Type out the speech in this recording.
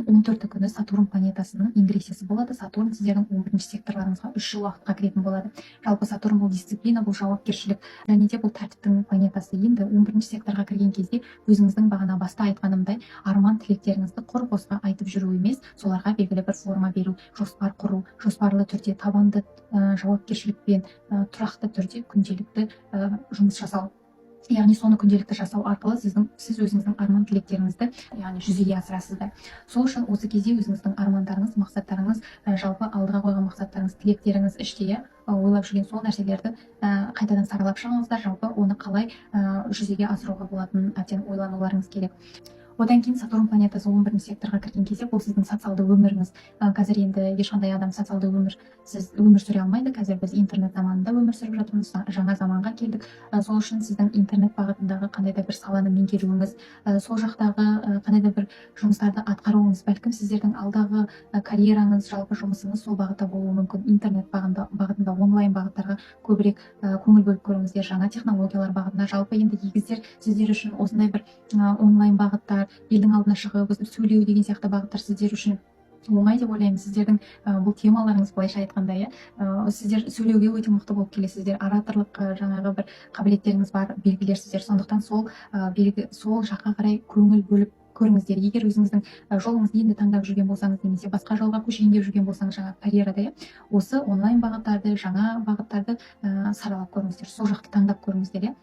14-і күні Сатурн планетасының ингрессиясы болады. Сатурн сіздердің 11 секторларыңызға 3 жыл уақытқа кіретін болады. Жалпы, Сатурн — бұл дисциплина, бұл жауапкершілік және де бұл тәртіптің планетасы. Енді 11 секторға кірген кезде өзіңіздің бағана баста айтқанымдай арман тілектеріңізді құр босқа айтып жүру емес, соларға белгілі бір форма беру, жоспар құру, жоспарлы түрде, табанды жауапкершілікпен, тұрақты түрде күнделікті жұмыс жасау. Яғни соны күнделікті жасау арқылы сіз өзіңіздің арман тілектеріңізді, яғни, жүзеге асырасыздар. Сол үшін осы кезде өзіңіздің армандарыңыз, мақсаттарыңыз, жалпы алдыға қойған мақсаттарыңыз, тілектеріңіз, іште, иә, ойлап жүрген сол нәрселерді қайтадан саралап шығыңыздар. Жалпы, оны қалай жүзеге асыруға болатынын әбден ойлануларыңыз керек. Одан кейін Сатурн планетасы 11 секторға кірген кезде бұл сіздің социалды өміріңіз. Қазір енді ешқандай адам социалды өмірсіз өмір сүре алмайды. Қазір біз интернет заманында өмір сүріп жатырмыз, жаңа заманға келдік. Сол үшін сіздің интернет бағытындағы қандай да бір саланы меңгеруіңіз, сол жақтағы қандай да бір жұмыстарды атқаруыңыз, бәлкім, сіздердің алдағы карьераңыз, жалпы жұмысыңыз сол бағытта болуы мүмкін. Интернет бағытында, онлайн бағыттарға көбірек көңіл бөліп көріңіздер, жаңа технологиялар бағытына. Жалпы, енді, егіздер, сіздер үшін осындай бір онлайн бағыттар, елдің алдына шығып өстіп сөйлеу деген сияқты бағыттар сіздер үшін оңай деп ойлаймын. Сіздердің бұл темаларыңыз, былайша айтқанда, иә, сіздер сөйлеуге өте мықты болып келесіздер, ораторлық жаңағы бір қабілеттеріңіз бар белгілерсіздер. Сондықтан сол белгі, сол жаққа қарай көңіл бөліп көріңіздер. Егер өзіңіздің жолыңызды енді таңдап жүрген болсаңыз немесе басқа жолға көшейін деп жүрген болсаңыз жаңа карьерада, иә, осы онлайн бағыттарды, жаңа бағыттарды саралап көріңіздер, сол жақты таңдап көріңіздер, иә.